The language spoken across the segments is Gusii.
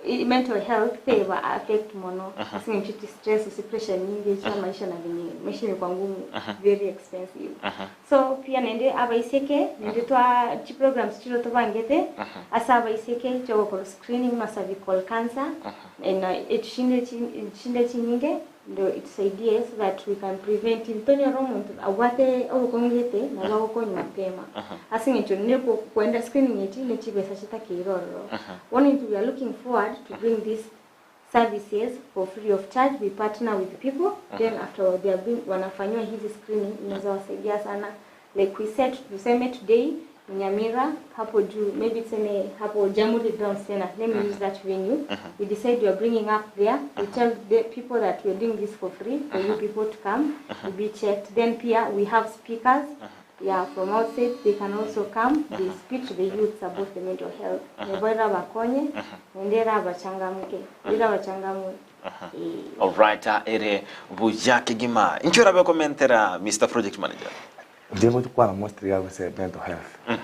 Mental health teba affect mono ase eng'encho chi stress gose pressure nyinge chia maisha na venye maisha imekuwa ngumu very expensive. So pia naende abaiseke naende twa chi programs chire tobangete ase abaiseke chiogokora screening na cervical cancer na echinde chinde chinyinge ndo itusaidie so that we can prevent ntonyore omonto abwate obokong'u gete nabo agokonywa mapema ase eng'encho neko kwenda screening echi ne chibesa chitakeire ororo. Bono intwe we are looking forward to bring these services for free of charge, we partner with people then after they are being wanafanyiwa hizi screening inaweza wasaidia sana like we said tuseme today Nyamira hapo juu maybe tuseme hapo Jamhuri Grounds tena let me use that venue we decide we are bringing up there we tell the people that we are doing this for free for you people to come to be checked then pia we have speakers yeah from outside they can also come they speak to the youths about the mental health nabo erabakonye naende erabachangamke erabachangamwe eh. Alright, ere buya kegima. Inki orabe komentera Mister Project Manager? Inche ngochia kwana mostly iga gose mental health.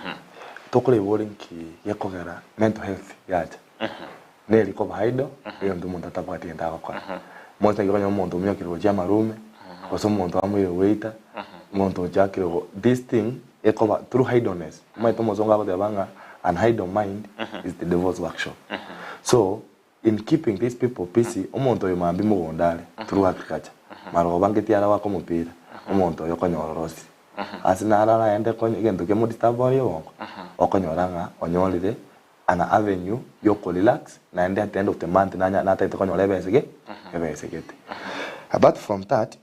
Tokoreba ore nki gekogera mental health yacha. Neri koba idle, egento omonto atabwati egento agokora. Mostly naki okonyora omonto ominyokire gochia amarume, gose omonto amoire goita, omonto ochakire go this thing ekoba through idleness. Omanyete omosongo agoteba ng'a an idle mind is the devil's workshop. So, in keeping these people busy, omonto oyo mambia mogondo are through agriculture, marogoba nketi are goaka omopira, omonto oyo okonyora orosire. Ase naro araende konya egento kemo disturb ore obongo, okonyora ng'a onyorire an avenue ya okorelax naende at the end of the month nanya natagete konyora ebesa ge ebesa gete. Apart from that,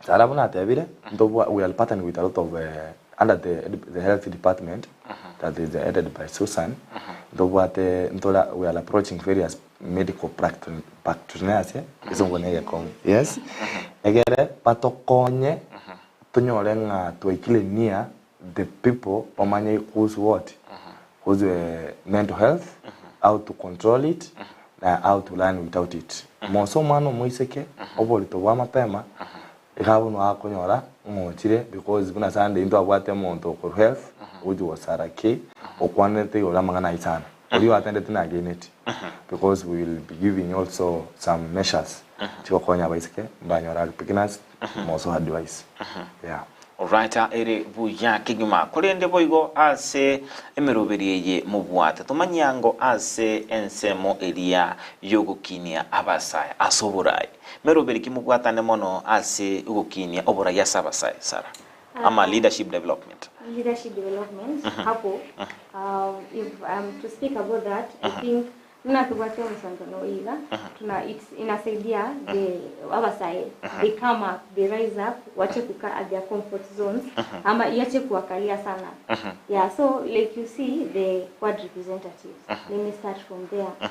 Sarah buna atebire, ntobwa we are partnering with a lot of under the the health department that is headed by Susan, ntobwate ntora we are approaching various medical practitioners egesongo na egekong'u yes, egere batokonye tonyore ng'a twaikire near the people bamanye kuhusu what? Kuhusu mental health, how to control it, na how to learn without it. Mose omwana omoiseke, oborito bwa mapema, iga abwo nigo akonyora ng'a ochire because buna Sunday ntwabwate omonto okorwa health, which was Sarah K, okwanete igoro amang'ana ayio sana. Oria oatendeti nageneti because we will be giving also some measures chigokonya abaiseke mbanyora pregnancy moso advice yeah. Alright, ere buya kegima. Korende boigo ase emeroberi eye mobwate, tomanyie ango ase ensemo eria y'ogokinia abasae ase oborai. Meroberi ki mobwatane mono ase ogokinia oborai ase abasae, Sarah? Ama leadership development. Leadership development hapo if I'm to speak about that I think buna tobwate omosanchano oyo iga tuna it's inasaidia the abasae they come up they rise up wache kukaa at their comfort zones ama iache kuwakalia sana yeah so like you see the ward representatives let me start from there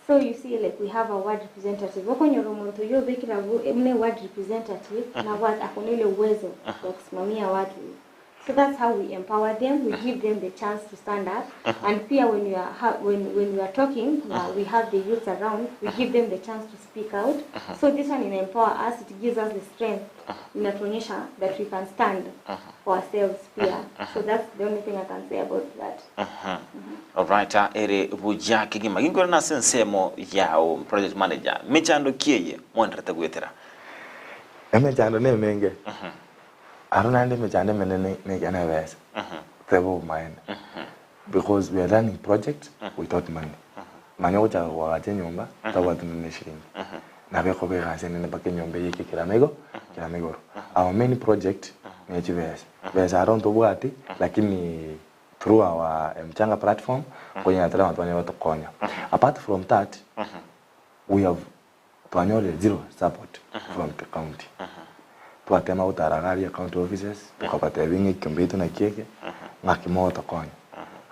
So you see like we have a ward representative okonyora omonto oyio obekire abwo buna eward representative nabwate ako nere uwezo bwa kusimamia watu so that's how we empower them we give them the chance to stand up and pia when we are ha when, when we are talking na we have the youths around we give them the chance to speak out so this one ina empower us it gives us the strength inatuonyesha that we can stand for ourselves pia so that's the only thing I can say about that. Alright, ere buya kegima. Ginkorana ase ensemo yao project manager. Mechando ki eye mwenderete goetera? Emechando nemenge, aro naende emechando emenene nekia na ebesa, tebe obomaene, because we are running project without money. Manya ogochaka koagacha enyomba otabwati nonya ne eshiringi, nabo ekoba egasi enene mpaka enyomba eyio eke kerame igo kerame igoro. Our main project ne chibesa, besa aro ntobwati lakini through our Mchanga platform nkonyara tore abanto banyare gotokonya. Apart from that, we have twanyorire zero support from the county. Twatema gotara iga aria county offices, tokabatebia ng'a ekiombe gieto naki eke, ng'aki mogotokonya.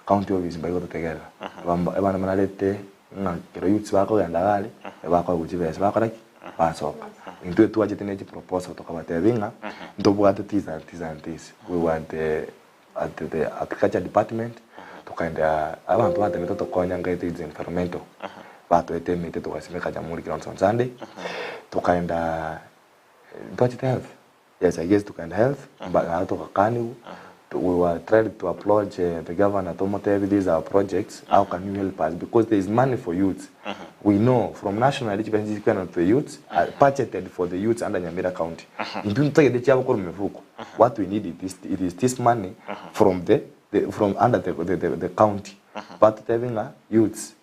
County office mbari gototegerera, ebamba abande banarete ng'a ekero youths bakogenda iga aria, ebakoegwa chibesa bakora ki? Basoka. Intwe twachete ne chiproposal tokabatebia ng'a ntobwate this and this and this, we want At the agriculture department tokaenda abanto batemete gotokonya nkaete it's environmental batoete emete togasimeka Jamhuri grounds on Sunday tokaenda ntwachete health yes I guess tokaenda health mba naro togakaniwa. We were trying to approach the governor tomotebie these are our projects how can you help us because there is money for youths we know from nationally chibesa chikwenda to the youths are budgeted for the youths under Nyamira county intwe ntotagete chiabo korwa mifuko what we need it is, it is this money from the, the from under the, the, the, the county batotebie ng'a youths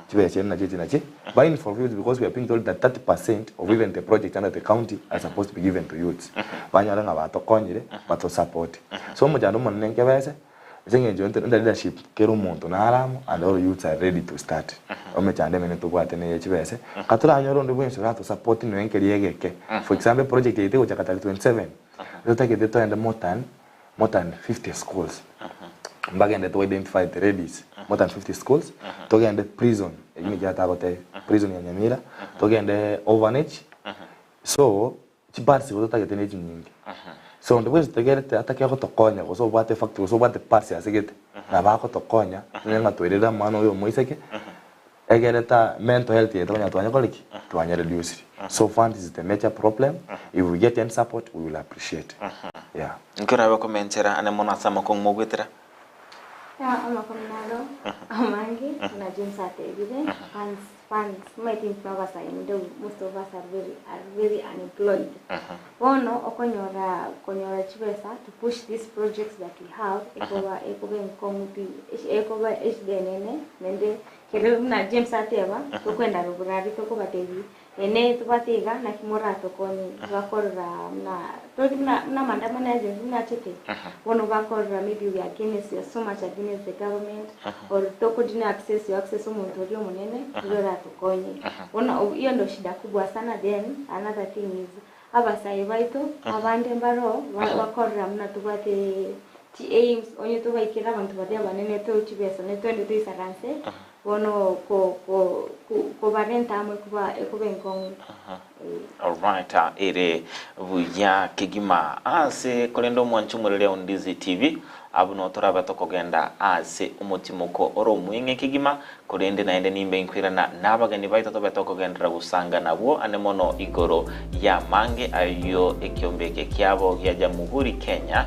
Chibesa chiaino nachio echi nachi ba involve youths because we are being told that 30% of even the projects under the county are supposed to be given to youths. Banyore ng'a batokonyire, bato support. So omochando omonene nkebese, ase eng'encho into under leadership kera omonto nare amo and all youths are ready to start. Emechando emene tobwate neye chibese, ka toranyore onde bwensi orato support nonya nkeria egeke. For example eproject eye tegochaka tarehe 27, totagete toende more than more than 50 schools mbagende to identify the ladies more than 50 schools togende prison ekio nikio atagotebia prison ya Nyamira togende orphanage so chiparts igo totagete ne chinyinge so onde bwensi togerete atake gotokonya gose obwate efactory gose obwate parts ase gete nabo agotokonya onye ng'a toirere omwana oyo omoiseke Egere ta mental health yaito konya twanya kore ki? Twanya reduce. So funds is the major problem, if we get any support we will appreciate. Yeah. Inki orabe komenchera ane mono ase amakong'u mogwetera? Yeah, amakong'u naro amange buna James atebire, funds, funds, omanyete intwe abasae naende most of us are very, are very unemployed. Bono okonyora konyora chibesa to push these projects that we have ekoba ekoba enkong'u pi, ekoba eshida enene naende Kere buna James ateba, tokwenda roborari tokobatebia, Inee tobwate iga, naki moratokonye? Bakorora buna tori buna buna amaandamano ya Gen Z buna achete, bono bakorora maybe we are against, we are so much against the government, or toko deny access your access omonto oria omonene, oria oratokonye. Bono hiyo ndo shida kubwa sana then another thing is Abasae baito abande mbaroo bakorora buna tobwate chi aims onye tobaikere abanto baria abanene toe chibesa ne twende toisaranse bono ko ko kobarenta amo ekoba ekoba enkong'u. Alright, ere buya kegima ase korende omwanchi omorere o Ndizi TV abwo no torabe tokogenda ase omotimoko ore omweng'e kegima Korende naende nimbe inkwirana nabageni baito tobe tokogenderera gosanga nabwo ane mono igoro y'amange ayio ekiombe eke kiabo gia Jamuhuri Kenya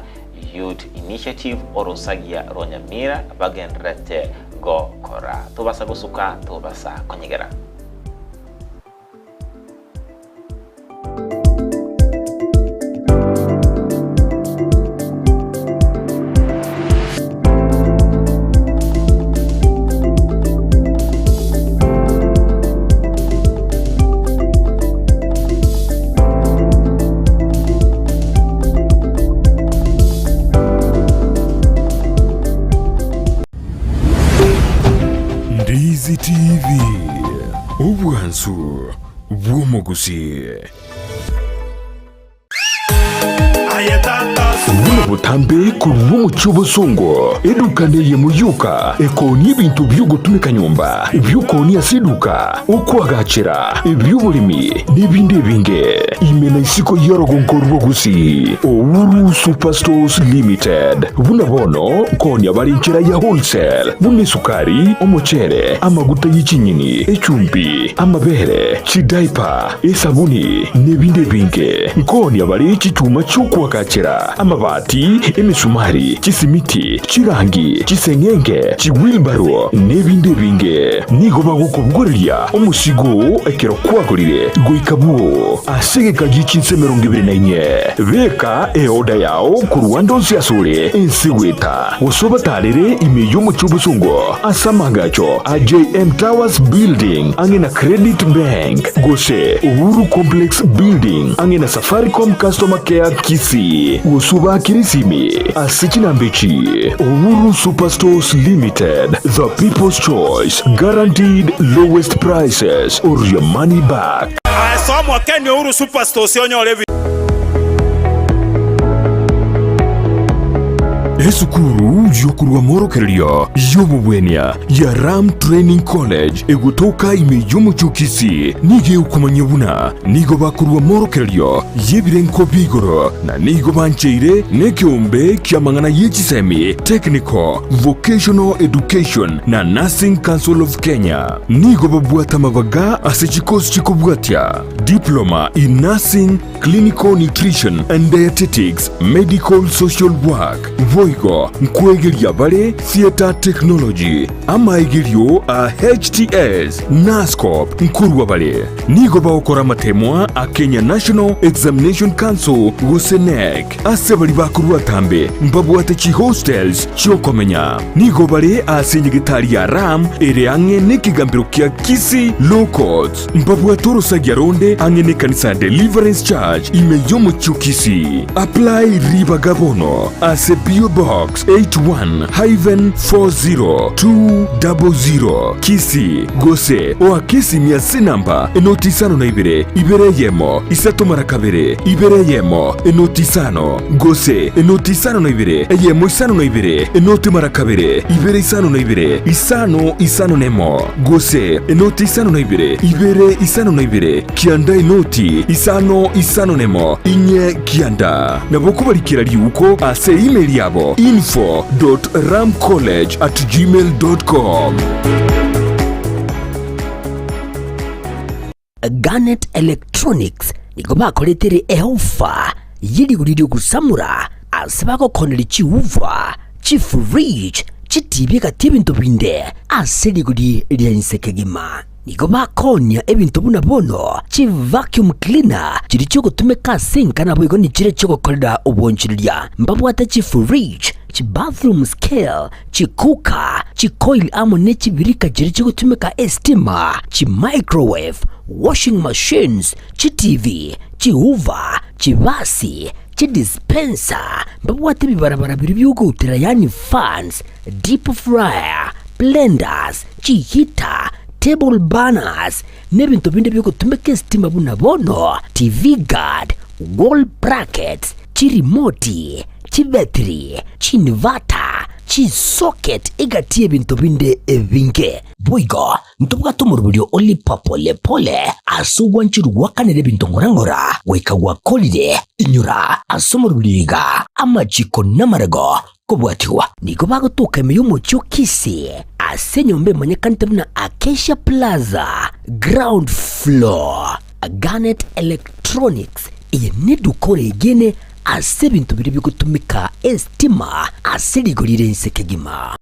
Youth Initiative orosagia rwa Nyamira bagendererete gokora. Tobasa gosuka, tobasa konyegera. Ndizi TV, obwansu bw'omogusii. Buna botambe korwa omochie obosongo, eduka neyemo yoka ekoonia ebinto bi'ogotumeka nyomba, ebi'okoonia ase eduka, okoagachera, ebi'oboremi, na ebinde ebinge. Ime na isiko y'orogongo rwa Gusii, Uhuru Superstores Limited. Buna bono nkoonia bare enchera ya wholesale, buna esukari, omochere, amaguta ye chinyeni, echumbi, amabere, chidaipa, esabuni, na ebinde ebinge. Nkoonia bare chichuma chi'okoagachera, amabati, emesumari, chisimiti, chirangi, chiseng'enge, chiwilbaro, na ebinde ebinge. Nigo bagokobogoreria omosigo oo ekero kwagorire goika bwoo ase egeka gie chinsa 24. Beka eoda yao korwa ande onsi asore ense goeta, gose obatarere ime y'omochie obosongo ase amaagacho a JM Towers Building ang'e na Credit Bank, gose Uhuru Complex Building ang'e na Safaricom Customer Care Kisii, gose obaakere esimi ase chinamba echi, Uhuru Superstores Limited, the people's choice, guaranteed lowest prices or your money back. Aye soa mwakeni Uhuru Superstores onyore ebi. Esukuru y'okorwa amorokererio y'obobwenia ya Ram Training College egotoka ime y'omochie o Kisii nigo egokomanyia buna nigo bakorwa amorokererio y'ebirengo bia igoro na nigo bancheire nekeombe ki'amang'ana ye chisemi, Technical, Vocational Education na Nursing Council of Kenya. Nigo babwate amabaga ase chikosi chikobwatia. Diploma in Nursing, Clinical Nutrition and Dietetics, Medical Social Work. Boigo nkwegeria bare Theatre Technology, amaegerio a HTS, Nascop nkorwa bare. Nigo bagokora amatemwa a Kenya National Examination Council gose KNEC. Ase baria bakorwa atambe mbabwate chihostels chi'okomenya. Nigo bare ase enyegetari ya Ram ere ang'e nekegambero kia Kisii Law Courts. Mbabwate orosagia ronde ang'e nekanisa ya Deliverance Church ime y'omochie o Kisii. Apply ribaga bono ase P.O. Box 81-40200 Kisii gose oake esimi ase enamba enoti isano na ibere, ibere eyemo, isato mara kabere, ibere eyemo, enoti isano, gose enoti isano na ibere, eyemo isano na ibere, enoti mara kabere, ibere isano na ibere, isano isano nemo, gose enoti isano na ibere, ibere isano na ibere, kianda enoti isano isano nemo, inye kianda. Nabo okobarikera riuko ase email yabo info dot ramcollege at gmail dot com. Garnet Electronics nigo bakoretere eofa ye rigori ri'ogosamora ase bagokoneria chiuva, chifridge, chitibi egati ebinto binde ase rigori ria inse kegima. Nigo bakoonia ebinto buna bono chivacuum cleaner chiria chiogotumeka ase enka naboigo nichiria chiogokorera obonchoreria. Mbabwate chifridge, chibathroom scale, chicooker, chicoil amo ne chibirika chiria chigotumeka estima, chimicrowave, washing machines, chitivi, chihoover, chibasi, chidispenser, mbabwate ebibarabara biria biogoutera yaani fans, deep fryer, blenders, chiheater, table burners, na ebinto binde biogotumeka estima buna bono TV guard, wall brackets, chirimoti, chibetiri, chinivata, chisocket egati y'ebinto binde ebinge. Boigo ntobwate omoroberio o lipa pole pole ase ogwancherwa gwakanera ebinto ng'ora ng'ora goika gwakorire. Inyora ase omoroberio iga amachiko namarego kobwatigwa. Nigo bagotoka ime y'omochie o Kisii ase enyomba emanyekanete buna Acacia Plaza, ground floor. Garnet Electronics, eye neduka oregene ase ebinto biria bigotumeka estima ase rigori rire inse kegima.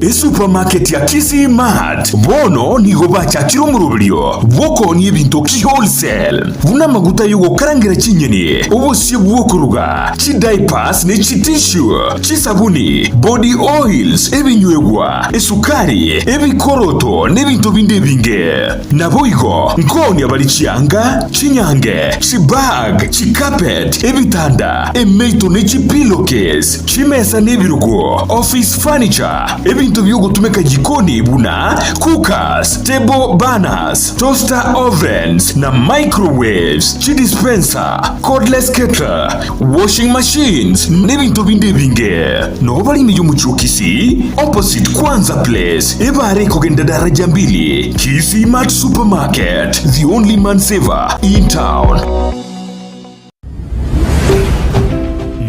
Esupermarket ya Kisii Mart bono nigo bachakire omoroberio bw'okoonia ebinto ki-wholesale, buna amaguta y'ogokarangera chinyeni, obosie bw'okoruga, chidiapers ne chitissue, chisabuni, body oils, ebinywegwa, esukari, ebikoroto, n'ebinto binde ebinge. Naboigo nkoonia bare chianga, chinyange, chibag, chicarpet, ebitanda, emeito ne chipillowcase, chimesa na ebirogo, office furniture, ebinto bi'ogotumeka jikoni buna cookers, table burners, toaster ovens, na microwaves, chidispenser, cordless kettle, washing machines, n'ebinto binde ebinge. Noo bare ime y'omochie o Kisii, opposite Kwanza Place, ebare ekogenda daraja mbili, Kisii Mart Supermarket, the only man saver in town.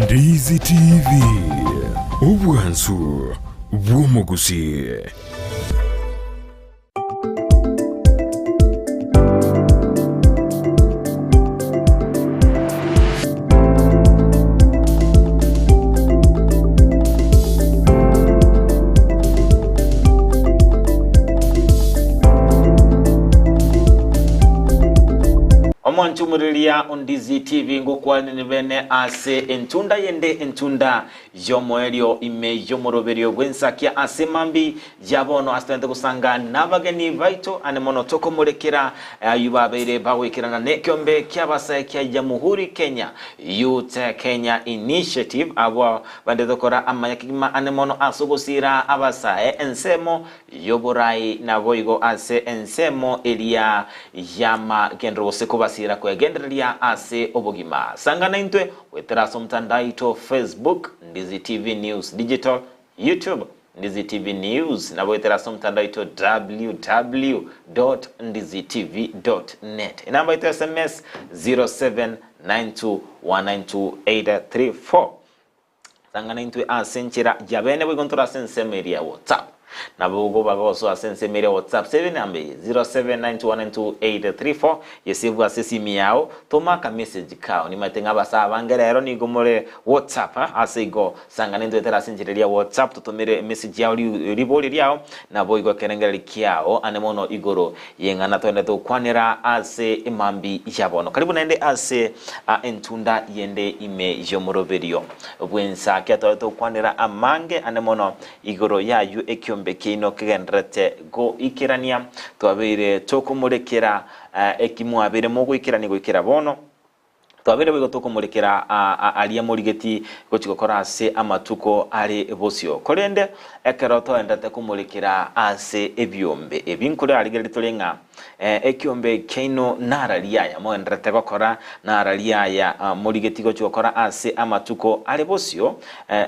Ndizi TV, obwansu bw'omogusii. Omonchumureria Ondizi TV ngokwanire bene ase entunda yende entunda Y'omoerio ime y'omoroberio bw'ensakia ase mambi ya bono ase togente gosanga nabageni baito ane mono tokomorekera ayio babeire bagoikerana nekeombe ki'abasae kia Jamuhuri Kenya Youth Kenya Initiative abwo bande tokora amaya kegima ane mono ase ogosiira abasae ensemo y'oborai naboigo ase ensemo eria y'amagenderero gose kobasiira kwegendereria ase obogima. Sanga naintwe Goetera ase omotandao aito Facebook, Ndizi TV News Digital, YouTube, Ndizi TV News, na goetera ase omotandao aito www.ndizitv.net. Enamba yaito ya SMS 0792192834. Tang'ana intwe ase enchera ya bene boigo ntore ase ensemo eria ya WhatsApp. Nabo ogoba gosoa ase ensemo eria WhatsApp save enamba eye, 0792192834, yesave ase esimi yao, toma aka message kao. Nimanyete ng'a abasae abange rero nigo more WhatsApp, ase igo sang'ana intwetera ase enchera eria ya WhatsApp totomere emessage yao riborio riao, naboigo ekerengererio kiao ande mono igoro y'eng'ana toendete gokwanera ase emambi ya bono. Karibu naende ase entunda yende ime y'omoroberio bw'ensa. Kiatwarete gokwanera amange ande mono Igoro y'ayio ekiombe kiaino kegendererete goikerania, twabeire tokomorekera eki mwabeire mogoikerania goikera bono. Twabeire boigo tokomorekera aria morigeti gochia gokora ase amatuko are bosio. Korende ekero togendererete komorekera ase ebiombe ebi, nkorarigereria tore ng'a Ekiombe kiaino nararia aya mogendererete gokora, nararia aya morigetie gochia gokora ase amatuko are bosio,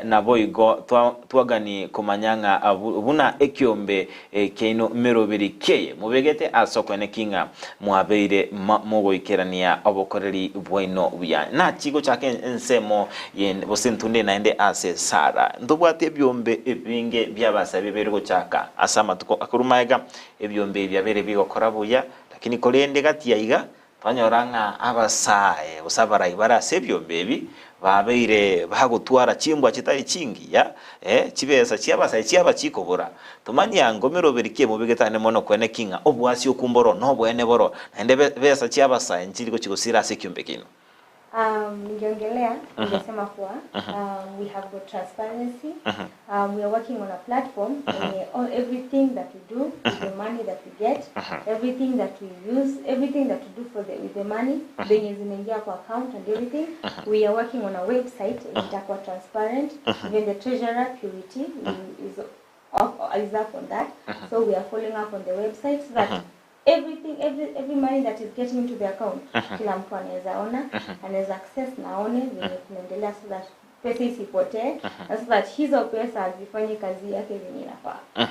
naboigo twagani komanya ng'a buna ekiombe kiaino meroberi kiaye mobegete ase okoeneki ng'a mwabeire mogoikerania obokoreri bwaino buya. Naki gochaka ensemo gose entunde naende ase Sara, ntobwate ebiombe ebinge bi'abasae bibeire gochaka ase amatuko akorwa magega. Ebiombe ebi biabeire bigokora buya, lakini korende gati aiga twanyora ng'a abasae gose abarai bare ase ebiombe ebi babeire bagotwara chimbwa chitari chingiya, eh, chibesa chi'abasae chiaba chikobora. Tomanye ango meroberi ki emobegete ande mono kwene ki ng'a oboasi okwo mboro noboene boro, naende besa chi'abasae nchiri gochia gosira ase ekiombe kiaino. Um, ningeongelea ningesema kuwa um, we have got transparency um, we are working on a platform yenye all everything that we do with the money that we get everything that we use everything that we do for the, with the money venye zinaingia kwa account and everything we are working on a website yenye itakuwa transparent even the treasurer Purity is, off, is up on that so we are following up on the website so that everything every, every money that is getting into the account kila mtu anaweza ona anaweza access na aone venye kunaendelea so that pesa isipotee na so that hizo pesa zifanye kazi yake venye inafaa yes.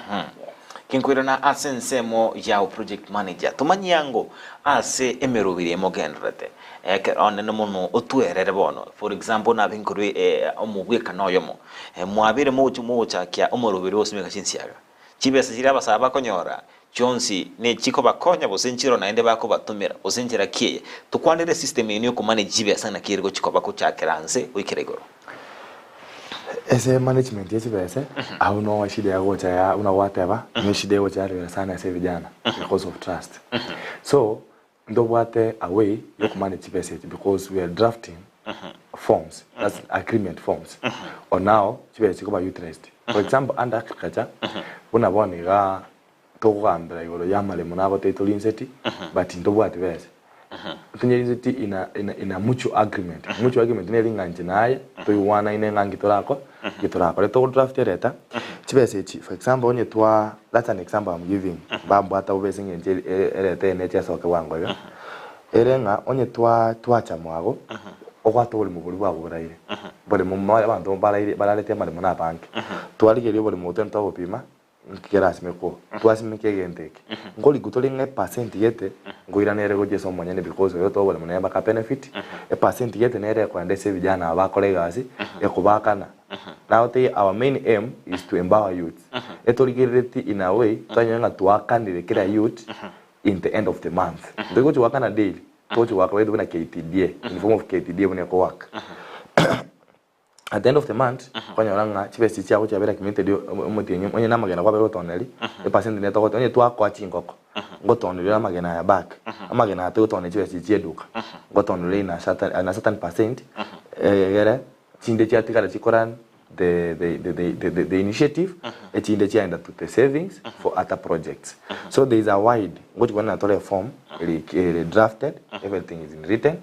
Kinkoirana ase ensemo ya project manager tomanyie ango ase emerobiri emogendererete ekero onene mono otwerere bono for example nabe nkorwa omobwekano oyomo mwabeire mogochia mogochakia omoroberi ogosimeka chinsiaga Chibesa chiria abasae bakonyora chionsi nechikobakonya gose nchiro naende bakobatomera gose enchera ki eye? Tokwanere esystem eye yokomanage chibesa naki ere gochia koba gochakera nse goikera igoro. Ase management ye chibese abwo no eshida yagocha ya buna gwateba ne eshida egocha yarwera sana ase vijana because of trust. So Ntobwate a way yokomanage chibesa echi because we are drafting forms, that's agreement forms on how chibesa chikoba utilized. For example, under agriculture, buna bono igaa tokogambera igoro ya amaremo nagotebia torinseti but ntobwati besa. Tonyeriseti in a, in a, in a mutual agreement. Mutual agreement neri ng'a inche naye toigwanaine ng'a nki torako nki torakore. Togodraft ereta chibesa echi for example onye twa that's an example I'm giving mbambwate bobe ase eng'encho ereta eye neche esoke bwango iga. Ere ng'a onye twa twacha mwago ogwate oboremo boria bwagoboraire boremo abanto baraire bararete amaremo na abange. Twarigereria oboremo obo twende twabopima Nki kerasimekwe oo? Twasimeka egento eke. Nkorikwa tore ng'a epercent gete, nkoirana ere gochia ase omonyene because oyo otoa oboremo nere mpaka benefit, epercent gete nere ekoenda ase ebijana aba bakore egasi, ekobaakana. Nagotebia our main aim is to empower youths. Etorigerereti in a way, twanyora ng'a twaakanire kera youth in the end of the month. Ntogochi goakana daily, togochi goaka baito buna KTDA, in form of KTDA buna ekowork. At the end of the month, okonyora ng'a chibesa echi chiago chiabeire accumulated omotienyi onye na amagena kwabeire gotoneria, epercent nere togote onye twakoa chingoko, ngotoneria ore amagena aya back, amagena aya togotoneria chibesa echi chia eduka, ngotoneria in a certain, in a certain percent, egere chinde chiatigara chikoran the the the the the the initiative, echinde chiaenda to the savings for other projects. So there is a wide, ngochi kwanera tore eform ere ere drafted, everything is in written,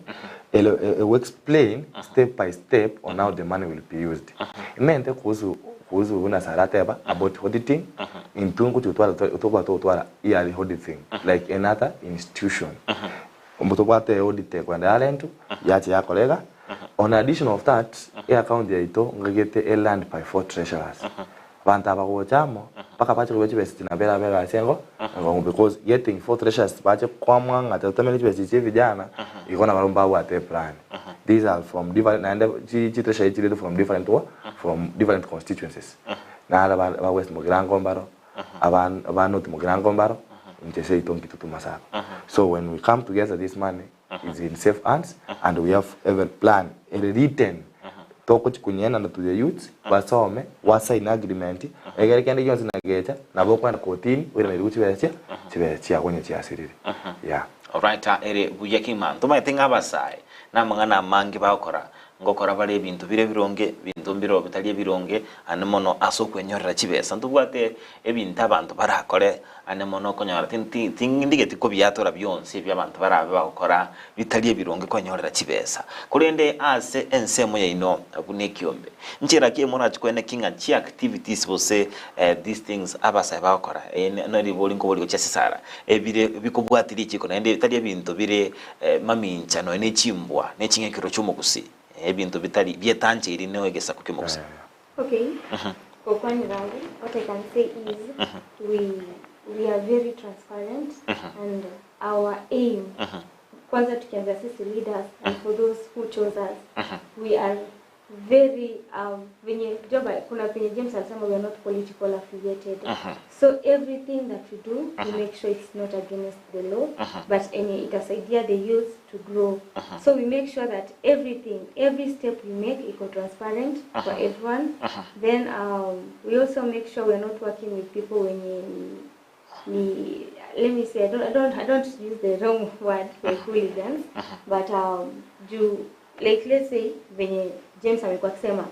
Ere e explain step by step on how the money will be used. Emente kuhusu kuhusu buna Sarah ateba about auditing, intwe ngochi gotwara tokobua togotwara yearly auditing like another institution. Mbo tobwate audit ekoenda yarentwa yacha yakora iga. On addition of that, e account yaito ngagete e run by four treasurers. Abanto aba gocha amo, mpaka bache koigwa chibesa echi nabo erabe egasi engo enkong'u because getting four treasures bache koamua ng'a totomere chibesa echi chia vijana, igo nabarabwo mbabwate eplan. These are from different naende chi chi treasure echi chirete from different what? From different constituencies. Naro ba ba West Mugirango mbaro. Aban abana otimokirango mbaro, inche seito nkitutu masaba. So when we come together this money is in safe hands and we have every plan ere written togochi konyeena to the youths basome gwasign agreement egere kende gionsi nagecha nabo okoenda kotini oiranerigwe chibesa chia chibesa chiago onye chiasirire yeah. Alright, ere buya kegima. Ntomaete ng'a abasae namang'ana amange bagokora, ngokora bare ebinto bire ebironge, ebinto mbiro bitari ebironge, ande mono ase okwenyorera chibesa. Ntobwate ebinto abanto barakore ande mono okonyora tin tindigeti kobiatora bionsi ebi abanto barabe bagokora bitari ebironge kwenyorera chibesa. Korende ase ensemo yaino buna ekiombe, nchera ki morache koeneki ng'a chiactivities gose these things abasae bagokora, eye neribori nkobori gochia ase Sarah, ebire bikobwatia richiko naende tari ebinto bire mamincha nonya ne chimbwa ne ching'ekero chi'omogusii, ebinto bitari bietancheiri ne egesaku ki'omogusii. Okay, gokwanera abwo, what I can say is we we are very transparent and our aim kwanza tukianza sisi leaders and for those who chose us we are very um, venye joba kuna penye James alisema we are not political affiliated so everything that we do we make sure it's not against the law but enye itasaidia the youth to grow so we make sure that everything every step we make iko transparent for everyone then um, we also make sure we are not working with people wenye ni ni let me say I don't, I don't, I don't use the wrong word like hooligans but um, juu like let's say venye James amekuwa akisema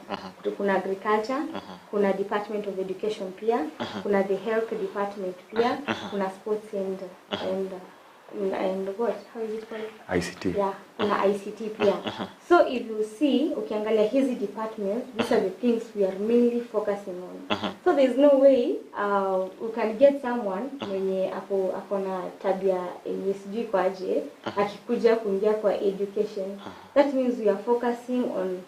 kuna agriculture kuna department of education pia kuna the health department pia kuna sports and and and what how is it called ICT. yeah kuna ICT pia so if you see ukiangalia hizi departments these are the things we are mainly focusing on so there is no way uh, you can get someone mwenye ako ako na tabia yenye sijui kwaje akikuja kuingia kwa education that means we are focusing on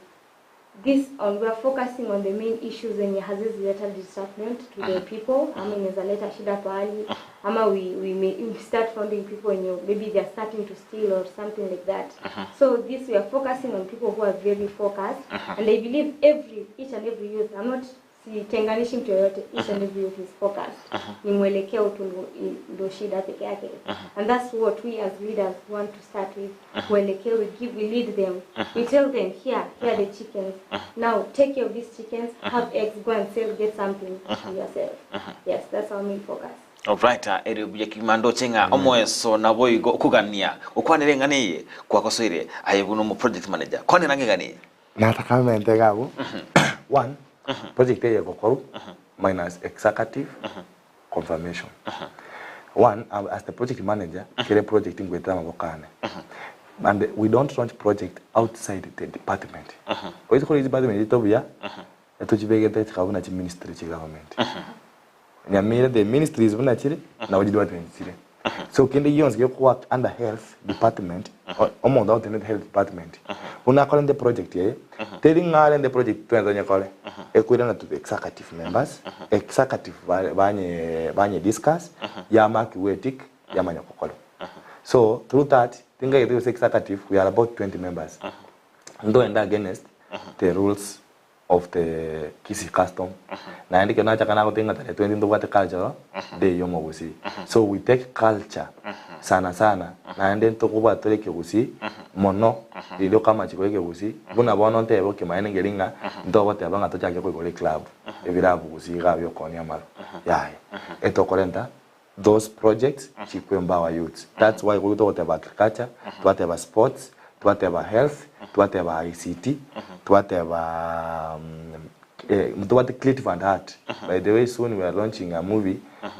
this on we are focusing on the main issues zenye hazizileta disruption to the people ama inaweza leta shida pahali ama we, we may we start founding people wenye maybe they are starting to steal or something like that so this we are focusing on people who are very focused and I believe every each and every youth I'm not sitenganishi mtu yoyote each and every youth is focused ni mwelekeo tu ndo- ndo shida peke yake and that's what we as leaders want to start with mwelekeo we give we lead them we tell them here here are the chickens now take care of these chickens have eggs go and sell get something for yourself yes that's our main focus Alright, ere buya kegima ndoche ng'a omoeso nabo igo okogania gokwanera eng'ana eye kwagosoire aye buna omo project manager kwanera ng'a egana eye. Nataka mente iga abwo, one, project eye egokorwa minus executive confirmation. One, as the project manager, kere project ngoetera amaboko ane. And we don't launch project outside the department. Oise kore department yaito buya, etochibegete chikaba buna chiministry chia government. Nyamira the ministries buna chire, nabo chidepartment chire. So kende gionsi gekowork under health department, omonto agotenenete health department, buna akorente project eye, teri ng'a arente project twensi tonyekore, ekoirana to the executive members, executive banye banye discuss, yamarkiwa etick, yamanya gokorwa. So through that, tingagete gose executive, we are about 20 members, ntoende against the rules of the Kisii custom naende ekero nachaka nagoteba ng'a tarehe 20 ntobwate cultural day ya omogusii so we take culture sana sana naende ntokobwata tore ekegusii mono riria okamachiko ya ekegusii buna bono ntebe okimaene nkeri ng'a ntogoteba ng'a tochake koigora eclub ebirabu gusii iga bia okoonia amarwa yaya etokorenta those projects chikwe empower youths that's why goika togoteba agriculture twateba sports twateba health twateba ICT twateba ntobwate creative and art by the way soon we are launching a movie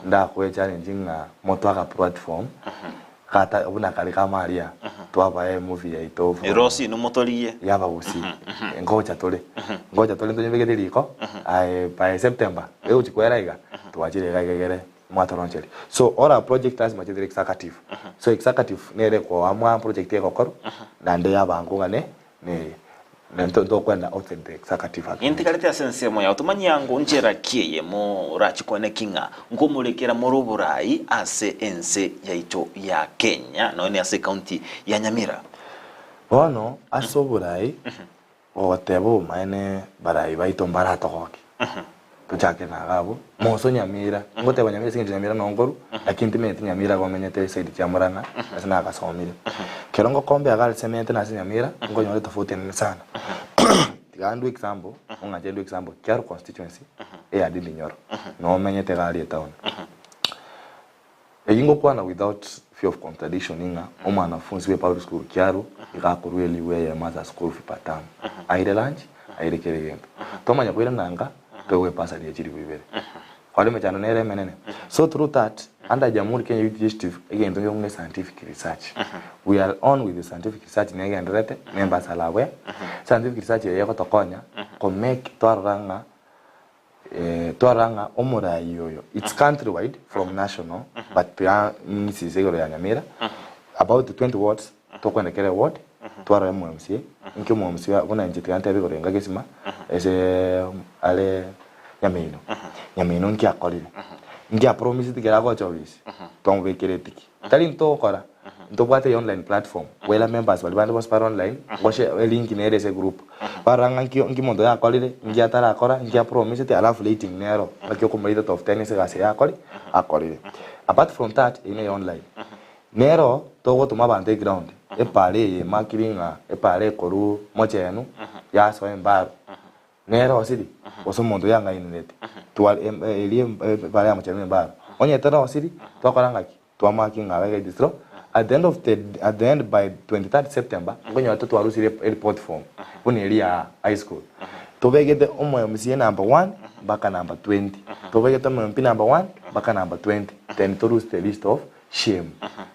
ndakoe challenge ng'a motoe aga platform gata buna kare ka Maria twabae emovie yaito from Erosi inwe motorigie. yabagusii ngocha tore ngocha tore ntonyebegete riko aye by September egochi kwera iga twachire iga iga egere Mwatoroncheria. So all our project lasima chithere executive. So executive nere ekoamua project egokorwa naende yabankwa ng'a ne neye. Na ntokwenda outside the executive agreement. Nintigarete ase ensemo yao, tomanyia ango nchera ki eye morachikwane ki ng'a nkomorekera more oborai ase ense yaito ya Kenya, nonya ne ase ecounty ya Nyamira. Bono ase oborai, ogoteba obomaene barai baito mbaratogokie. Tochake na iga abwo, moso Nyamira, ngoteba Nyamira ase eng'encho Nyamira nonkoru, lakini ntimenyeti Nyamira igo menyete eside chia Murang'a ase nagasomire. Kero ngokombea iga are cement na ase Nyamira, nkonyora etofauti enene sana. Tiga ndue example, ong'anche ndue example, Kiaru constituency, eya Ndindi Nyoro, noo menyete iga aria etown. Eyio ngokwana without fear of contradiction ng'a omwanafunsi bwe public school Kiaru iga akorwa elifu eyemo as a school fee per term. Aire lunch, aire kera egento. Twamanya koirana nka, toegwe ebasari ya chilifu ibere. Kore emechando nere emenene. So through that, under Jamhuri Kenya Youth Initiative, egento nkerokwa ng'a scientific research. We are on with the scientific research negendererete, ne embasari abwo, Scientific research eye egotokonya ko make twarora ng'a Twarora ng'a omoraai oyo it's country wide from national but tiga ng'isise igoro ya Nyamira about 20 wards tokoenda kera eward twarora omo MCA inki omo MCA buna inche tiga ntebe igoro enga gesima ase are Nyamino Nyamino nki akorire nki apromiseti kera agocha ofisi twamobekera etiki tari ntogokora Ntobwate eye online platform where members baria bande bonsi bare online gose elink nere ase egroup barora ng'a nki nki omonto oyo akorire nki atarakora nki apromisete alafu rating nero ng'aki okomorate out of ten ase egasi eye akori akorire. Apart from that eyio neye online nero togotoma abanto eground epara eye emakiri ng'a epara ekorwa mochenu yasoa embaro Nere osiri, gose omonto oyang'ainerete, tware eria epara ya mochenu embaro. Onye terosiri, twakora ng'aki? Twamaki ng'a abeke distro at the end of the at the end by 23rd September nkonyora totwarusirie ereport form buna eria ya high school. Tobegete omo MCA number one mpaka number 20. Tobegete omo MP number one mpaka number 20 then torusie the list of shame.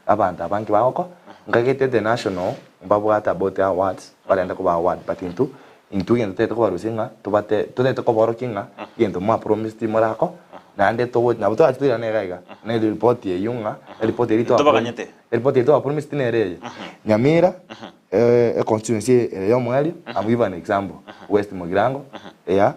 Abanto aba nki bagoko nkagete the national mbabwate about their awards barende koba award but intwe intwe egento totagete kobarusia ng'a tobate totagete koborokia ng'a egento mwa promised morako naende togo nabo torache toirane iga iga na eripoti eywo ng'a eripoti eria twa Ntobaganyete. eripoti eria twa promised nere eye Nyamira econstituency ere ya omoerio I'm give an example West Mugirango eya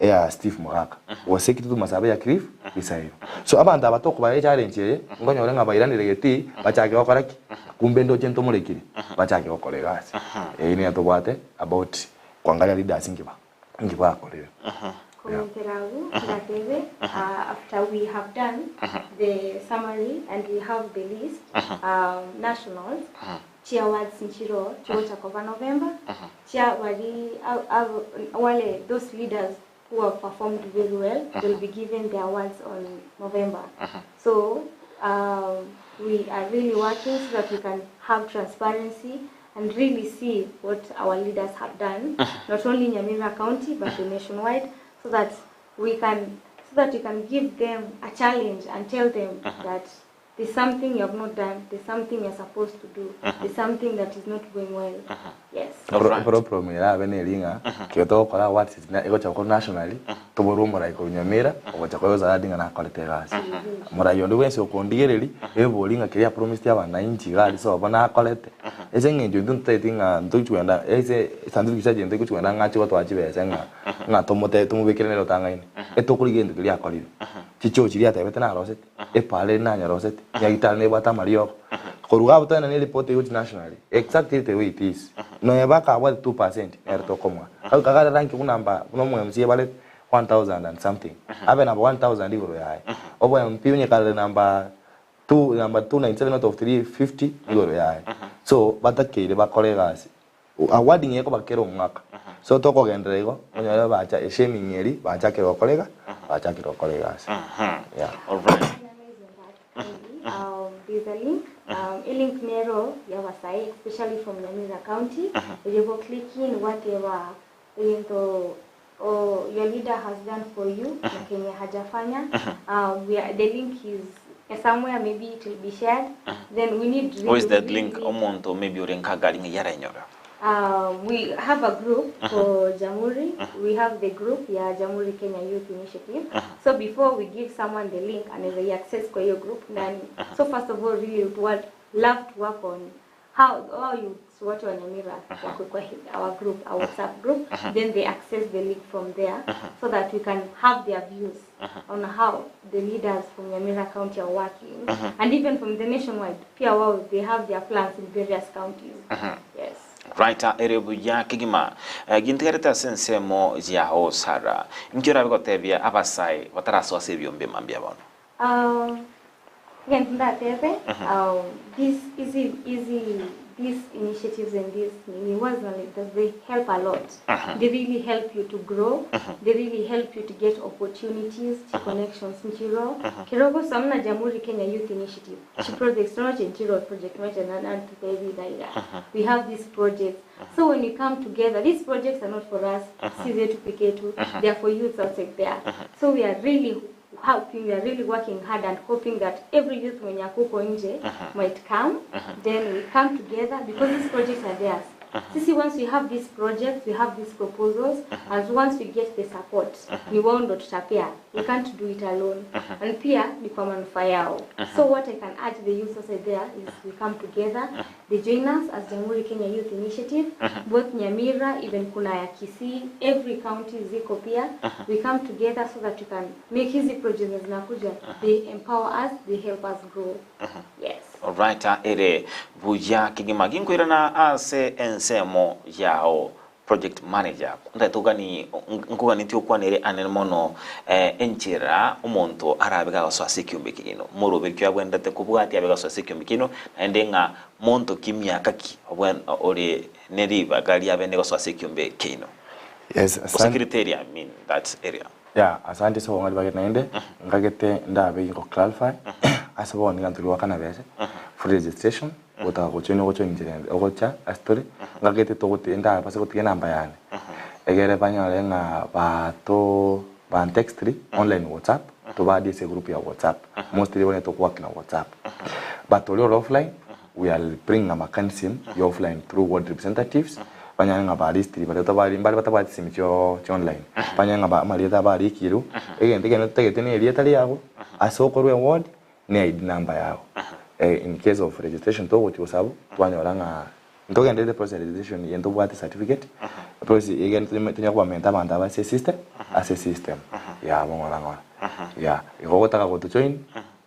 eya Steve Mogaka gose Kitutu Masaaba eya Cliff Gisairo so abanto aba tokobaa echallenge eye nkonyore ng'a bairanire getii bachake gokora ki kumbe ndoche ntomorekire bachake gokora egasi eyio niyo tobwate about kuangalia leaders nki ba nki bakorire Yeah. Komentera abwo ndatebe after we have done the summary and we have the list nationals Chi awards nchiroo chigocha koba November, chia bari wale those leaders who have performed very well will be given the awards on November. So we are really working so that we can have transparency and really see what our leaders have done, not only in Nyamira County but the nationwide, so that we can so that we can give them a challenge and tell them that There's something you have not done, there's something you're supposed to do, there's something that is not going well. Yes. Alright. Problem erabe neri ng'a ekero togokora awards echi egocha gokorwa nationally, toborwe omorai korwa Nyamira ogocha koa ezawadi ng'a nakorete egasi. Morai onde bwensi okondigereria, ebori ng'a keria apromised abananchi iga aria sobo nakorete. Ase eng'encho intwe ntotageti ng'a ntochi kogenda ase scientific research ntochi kogenda ng'a ache gotoa chibesa ng'a ng'a tomote tomobekere nere otang'aine. Etokorigia egento keria akorire. Chichoo chiria atebete narosete. Epaara ere nanyerosete, nyagitari nebwate amariogo. Korwa iga abwo toende ne report egochi nationally, exactly the way it is. Nonya bakabwate 2% nere tokomoa. Kagare rank buna mba buna omo MCA bare 1000 and something, abe number 1000 igoro yaye. Obo MP onye kare number two number 297 out of 350 igoro yaye. So batakeire bakore egasi. Awarding ekoba kera omwaka. So tokogenderera igo, onyore bacha eshaming eri bachakire gokora iga, bachakire gokora egasi. Yeah. Alright. Finalize on that kindly. There's a link. Elink nero y'abasae especially from Nyamira County. Oye go click in gwateba egento oh, your leader has done for you na kenye hajafanya. We are, the link is somewhere maybe it will be shared. Then we need really, What is that we really link need omonto maybe ore nkagari ng'ai arenyore? We have a group for Jamhuri. We have the group ya Jamhuri Kenya Youth Initiative. So before we give someone the link anaweza i-access kwa hiyo group ndani. So first of all really we would love to work on how how youths wote wa Nyamira wako kwa our group, our WhatsApp group, then they access the link from there so that we can have their views on how the leaders from Nyamira County are working and even from the nationwide pia wao they have their plans in various counties. Yes. Right ere buya kegima. Gintigarete ase ensemo yao Sarah. Inki orabe gotebia abasae batarasoa ase ebiombe mambia bono? Egento ndatebe, this easy easy these initiatives and these nini was they help a lot. They really help you to grow, they really help you to get opportunities, chi connections nchiro. Kero ogosoa buna Jamhuri Kenya Youth Initiative, chi projects toroche nchiro project mache natutebi iga iga. We have these projects. So when we come together, these projects are not for us, si zetu peke yetu, they are for youths outside there. So we are really hoping, we are really working hard and hoping that every youth mwenye ako huko nje might come, then we come together because these projects are theirs. Sisi once we have these projects, we have these proposals, and once we get the support, ni wao ndo tutapea. We can't do it alone. And pia ni kwa manufaa yao. So what I can urge the youth outside there is we come together, they join us as Jamhuri Kenya Youth Initiative, both Nyamira, even kuna ya Kisii, every county ziko pia. We come together so that we can make hizi projects zinakuja, they empower us, they help us grow. Yes. Alright, ere buya kegima ginkoirana ase ensemo yao project manager ndatugani nkuganiti okwanere anene mono enchera omonto arabe gagosoa ase ekiombe kino morobe kio abwendete kobwatia abe gasoa ase ekiombe kino naende ng'a monto ki miaka ki ore neribaga riabene gosoa ase ekiombe kino. Yes, asante. Secretary, I mean that area. Yeah, asante so ngari bagete naende ngagete ndabe go clarify ase bono niga nturi wakana bese for registration gotaka gochoin ogochoin nchera ogocha ase tore ngagete togote ndabase gotiga enamba yane egere banyore ng'a bato bantextiri online WhatsApp tobadie ase egroup ya WhatsApp mostly bono togowork na WhatsApp but ori ore offline we are bringing a mechanism ya offline through ward representatives banyare ng'a baristiri baria tabari mbare batabwati chisimi chio chia online banyare ng'a amarieta abarikirwe egento ekende totagete na erieta riago ase okorwa eward ne ID number yago in case of registration togochia gosaba twanyora ng'a ntogenderete process ya registration eye ntobwate certificate process egende tonyare kobamenta abanto aba ase esystem ase esystem yabo ng'ora ng'ora yeah igo ogotaka gotojoin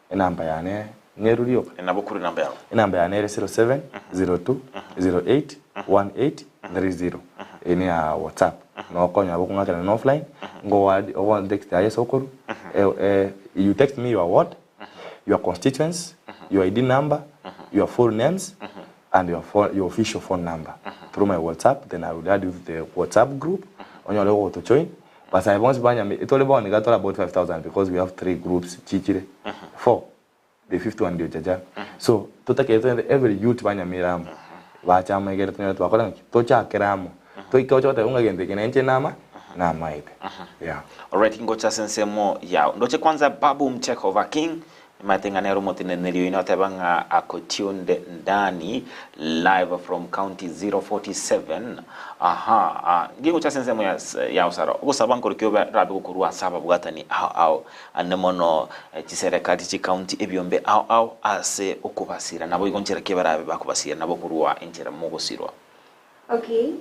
enamba yane nyeruri yoka. Nabo kure enamba yao. Enamba yane ere 0702081830 eye ne ya WhatsApp nokonyora bokong'akera na offline ngo add ogo text aye ase okorwa you text me your ward your constituents your ID number your full names and your phone your official phone number through my WhatsApp then I will add you to the WhatsApp group onyore gotojoin Basae bonsi ba Nyamira tore bono iga tore about 5000 because we have three groups chichire four the fifth one ndio Jaja so totakeire togende every youth ba Nyamira amo bache amo egere tonyore twakora ng'aki tochakere amo toike oche goteba ng'a egento eke nenche nama namaete yeah. Alright ngocha ase ensemo yao ndoche kwanza Babu Mcheko over King Nimanyete ng'a nere omoteneneri oino ateba ng'a ako tuned ndani live from county 047 aha ah, ngegocha ase ensemo ya ya osara ogosaba nkore obe rabe gokorwa ase ababwatani ao ao ande mono chiserekari chicounty ebiombe ao ao ase okobasira nabo igo nchera ki barabe bakobasira nabo korwa enchera mogosirwa. Okay,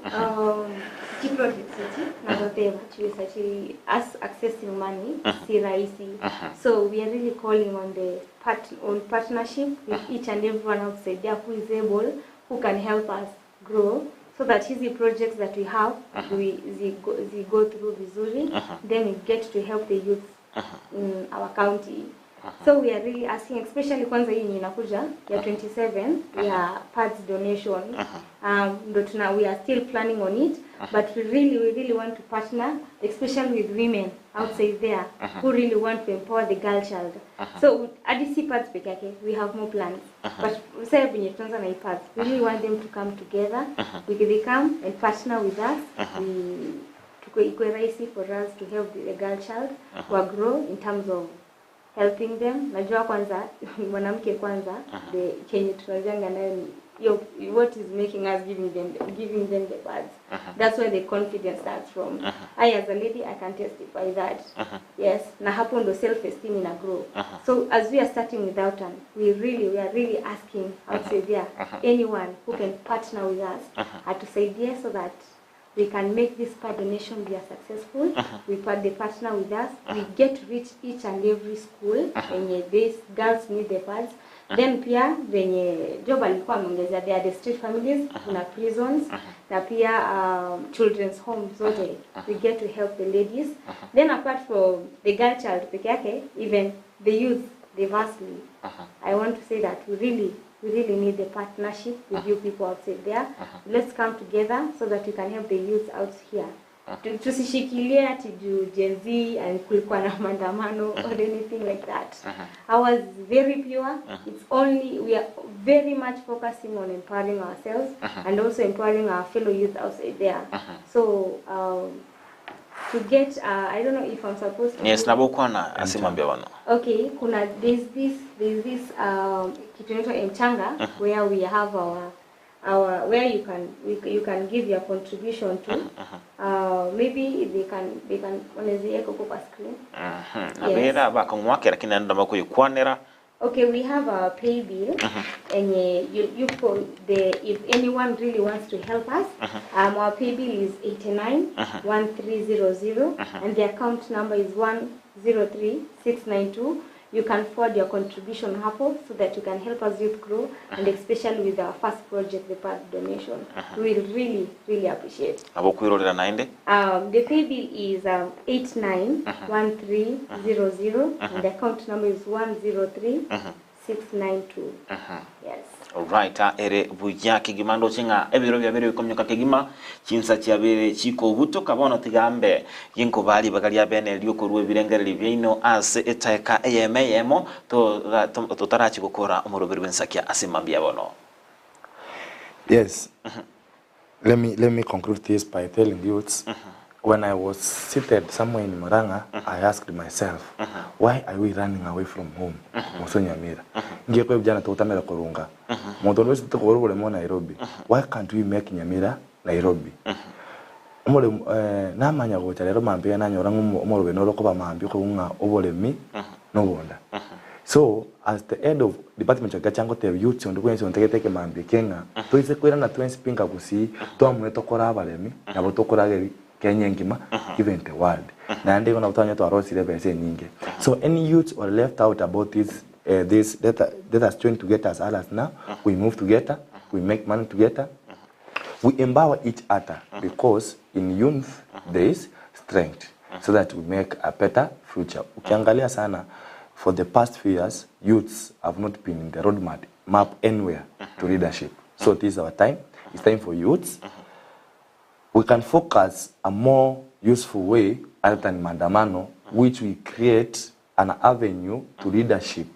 chi projects echi nagoteba chibesa chi us accessing money si rahisi so we are really calling on the part, on partnership with each and everyone outside there who is able who can help us grow so that hizi projects that we have we zi go, zi go through vizuri then we get to help the youth in our county so we are really asking especially kwanza hii yenye inakuja ya 27 ya pads donation ndo tuna we are still planning on it but we really want to partner especially with women outside there who really want to empower the girl child so hadi si pads peke yake we have more plans but sasa venye tuanza na hii pads we really want them to come together we they come and partner with us we tuko ikuwe rahisi for us to help the girl child wa grow in terms of helping them najua kwanza mwanamke kwanza the kenye tunazianga nayo ni yo what is making us giving them the pads that's where the confidence starts from I as a lady I can testify that yes na hapo ndo self esteem ina grow so as we are starting with Outan we are really asking outside there anyone who can partner with us atusaidie so that we can make this pad donation be a successful. We part they partner with us. We get to reach each and every school and these girls need the pads. Then pia venye Job alikuwa ameongezea, there are the street families, kuna prisons na pia children's home zote we get to help the ladies. Then apart from the girl child peke yake, even the youth diversely. I want to say that we really need the partnership with you people outside there. Let's come together so that we can help the youth out here. Tusishikilie ati juu Gen Z and kulikuwa na maandamano or anything like that. Ours is very pure. It's only we are very much focusing on empowering ourselves and also empowering our fellow youth outside there. So to get I don't know if I'm supposed to Yes, nabo kwana asimambia bano. Okay, kuna there's this kitu inaitwa Mchanga where we have our where you can give your contribution to. Maybe they can wanaweza huko kwa screen. Nabera bakong'wakera lakini nenda makuyikwanira. Okay, we have our pay bill, and you for the if anyone really wants to help us, our pay bill is 89 1300, and the account number is 103692. You can forward your contribution hapo so that you can help us youth grow, and especially with our first project, the pad donation. We will really, really appreciate. Nabo kwirorera naende. The pay bill is 891300 and the account number is 103692. Yes. Alright, ere buya kegima ndoche ng'a ebiro biabere bikomyoka kegima chinsa chiabere chikobutoka bono tigambe ginkobari bagaria bene riokorwa ebirengereri biaino ase etaeka eyemo eyemo totarachi gokora omoroberi bwensakia ase mambia bono. Yes. Let me conclude this by telling youths. When I was seated somewhere in Murang'a, I asked myself, why are we running away from home? Muso Nyamira. Ngiye vijana tukutamela kurunga. Muntu wese tukuru mo Nairobi. Why can't we make Nyamira Nairobi? Omore namanya gocha rero mambia nanyora omorobe norokoba mambi kunga oboremi nobonda. So as the head of department ya gachango te youth on kwenye ontegete mambi kenga tuise kwirana twensipinga kusi twamwe tokora abaremi nabo tokora Kenya ngima, even the world, na ndi ona utanya twarosire bese nyingi. So any youth or left out about this let us join together as others. Now we move together, we make money together, we empower each other, because in youth there is strength, so that we make a better future. Ukiangalia sana for the past few years, youths have not been in the roadmap map anywhere to leadership. So this is our time. It's time for youths. We can focus a more useful way other than maandamano, which we create an avenue to leadership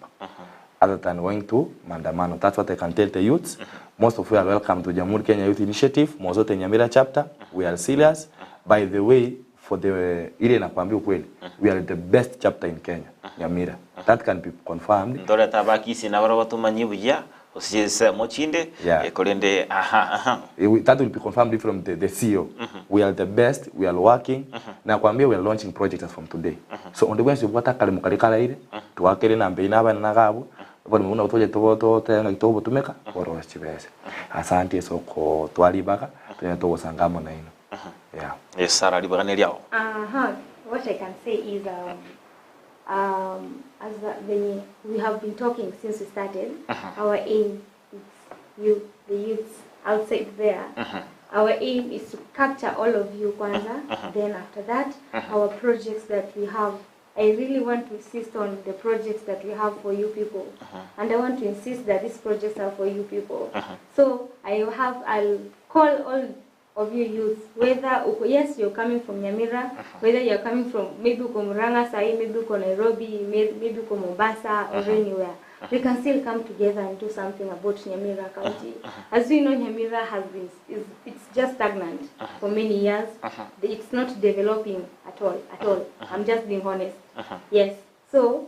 other than going to maandamano. That's what I can tell the youths. Most of you are welcome to Jamhuri Kenya Youth Initiative, Mozote Nyamira chapter. We are serious. By the way, for the ile nakwambia ukweli, we are the best chapter in Kenya, Nyamira. That can be confirmed. Ndore tabakisi nabaro batumanyi buya osiese mochinde. Ekorende aha. That will be confirmed from the CEO. We are the best, we are working. Nakwambia we are launching projects from today. So on the way bwata kale mukalikala ile, tuwakere na mbei nabana nagabo. Bali muna utoje to to tena kitobo tumeka oro chibese. Asante soko twalibaga tena to sangamo na ino. Yeah. Yes, Sara, libagane lyao. What I can say is, as venye we have been talking since we started, our aim is you, the youths outside there. Our aim is to capture all of you kwanza. Then after that, our projects that we have. I really want to insist on the projects that we have for you people. And I want to insist that these projects are for you people. So I'll call all of you youths, whether uko, yes, you're coming from Nyamira, whether you're coming from maybe uko Murang'a sahi, maybe uko Nairobi, maybe uko Mombasa or anywhere, we can still come together and do something about Nyamira County. As we know, Nyamira has been, is, it's just stagnant for many years. It's not developing at all, at all. I'm just being honest. Yes. So,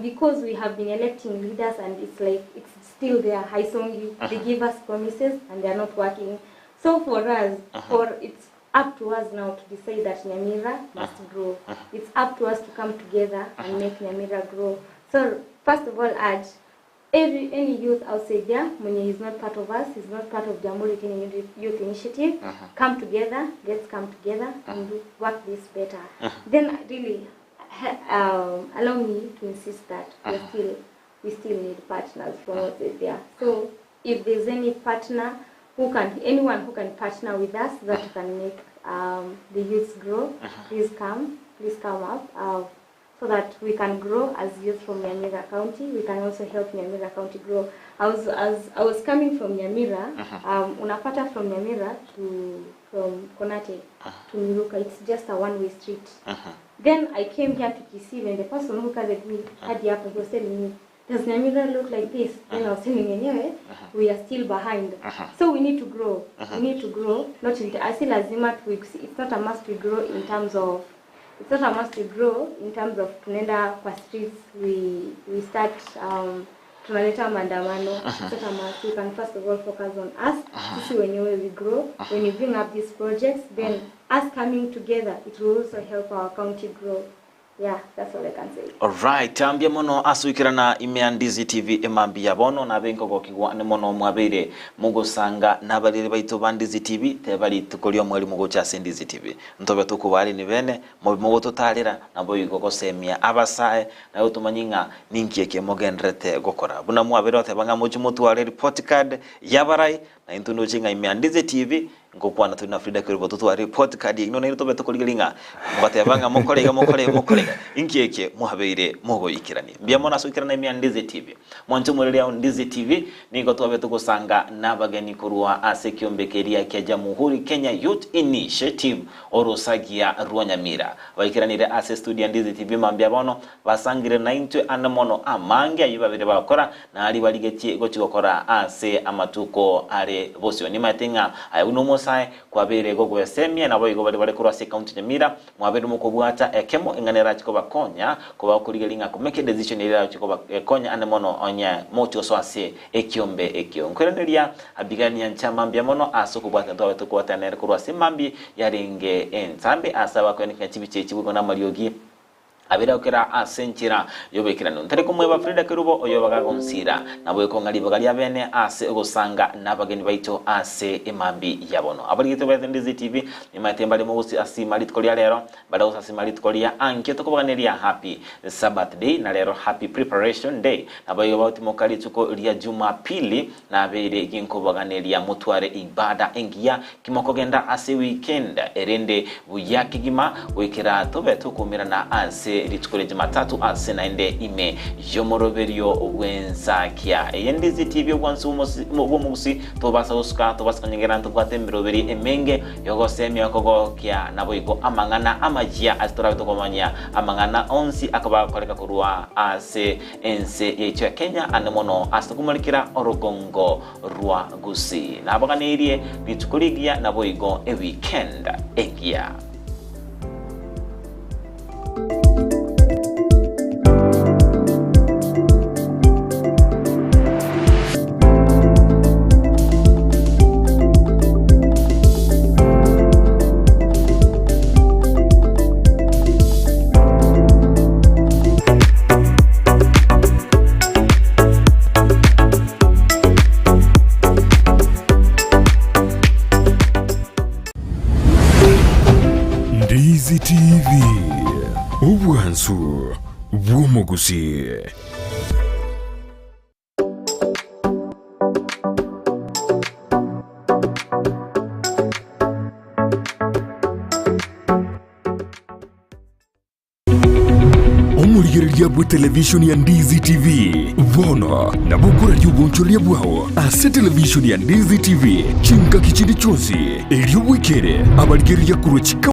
because we have been electing leaders and it's like it's still there, haisongi, they give us promises and they are not working. So for us, for it's up to us now to decide that Nyamira must grow. It's up to us to come together and make Nyamira grow. So first of all, urge every any youth outside there, mwenye is not part of us, is not part of Jamhuri Kenya Youth Initiative, come together, let's come together and do, work this better. Then really, allow me to insist that we're still we still need partners from outside there. So if there's any partner who can, anyone who can partner with us that can make um, the youths grow, please come, please come up. Uh, so that we can grow as youth from Nyamira County. We can also help Nyamira County grow. I was, as I was coming from Nyamira, um, unapata from Nyamira to from Konate to Miruka, it's just a one-way street. Then I came here to Kisii and the person who carried me hadi hapa, he was telling me, does Nyamira look like this? Then I was telling yenyewe, we are still behind. So we need to grow. We need to grow. Not in, si lazima tu, it's not a must we grow in terms of it's not a must we grow in terms of tunaenda kwa streets we we start um, tunaleta maandamano it's not a must we can first of all focus on us sisi wenyewe we grow when you bring up these projects then us coming together it will also help our county grow yeah that's all i can say Alright, ambia mono asuikirana ime Ndizi TV emambia bono nabe nkogokigwa ne mono mwabere mugosanga nabarire baito ba Ndizi TV tebari tukorio mweri mugocha ase Ndizi TV ntobe tukubari ni bene mugototarira nabo igo gosemia abasae nayo tumanyinga ninki eke mogenderete gokora buna mwabere otebanga mochi mutware report card yabarai na intu ndoche ng'a ime Ndizi TV ngokwana tuli na Frida Kerubo tutware report card ino nairo tobe tukorigeria mugateba mukorega mukorega mukorega inki eke muhabeire mugoikirani mbia mona soikirana ime Ndizi TV mwancho mwereria Ndizi TV nigo twabe tugusanga nabageni kurua ase kiombekeria kia Jamhuri Kenya Youth Initiative orosagia rwa Nyamira baikiranire ase studio ya Ndizi TV mambia bono basangire na intwe ande mono amange ayi babere bakora na ari barigetie gochigokora ase amatuko are bosio nimaete ng'a aya uno omosae kwabere gogwesemia nabo igo bari bare korwa ase county Nyamira mwabere mokobwata ekemo eng'ana erachi kobakonya koba okorigeria ng'a komeke decision ere erachi kobakonya ande mono onye mochioso ase ekiombe ekio nkoiraneria abigania nchama mbia mono ase okobwata twabe tokobwatanere korwa ase mambi yarenge ensambe ase abakoeneka chibiche chibugo na amariogi abere okera ase enchera yobekerano ntari komweba Frida Kerubo oyo bagagonsira nabo ekong'ari ribaga ria bene ase ogosanga n'abageni baito ase emambi yabono abarigete baete Ndizi TV nimaete mbare mogosi asima rituko ria rero bare gosasima rituko ria ankio tokobaganiria happy Sabbath day na rero happy preparation day nabo igo bautimoka rituko ria Jumapili nabere ginkobaganiria mutware ibada engiya kimokogenda ase weekend erende buya kigima gwikira tobe tukumirana ase rituko ria Jumatatu ase naende ime yomoroberio bwensakia eye Ndizi TV obwansi bw'omogusi tobasa gosuka tobasa konyegera ntobwate emiroberi emenge yogosemia okogokia nabo igo amang'ana amajia ase torabe tokomanya amang'ana onsi akaba koreka korwa ase ense yaito ya Kenya ande mono ase tokomorikera orogongo rwa Gusii nabaganirie rituko rigiya nabo igo eweekend engiya. Ndizi TV, obwansu bw'omogusii. Omorigereria bwe television ya Ndizi TV bono nabo okoraria obonchoreria bwao ase television ya Ndizi TV chingaki chinde chionsi erio bwekere abarigereria korwa chika.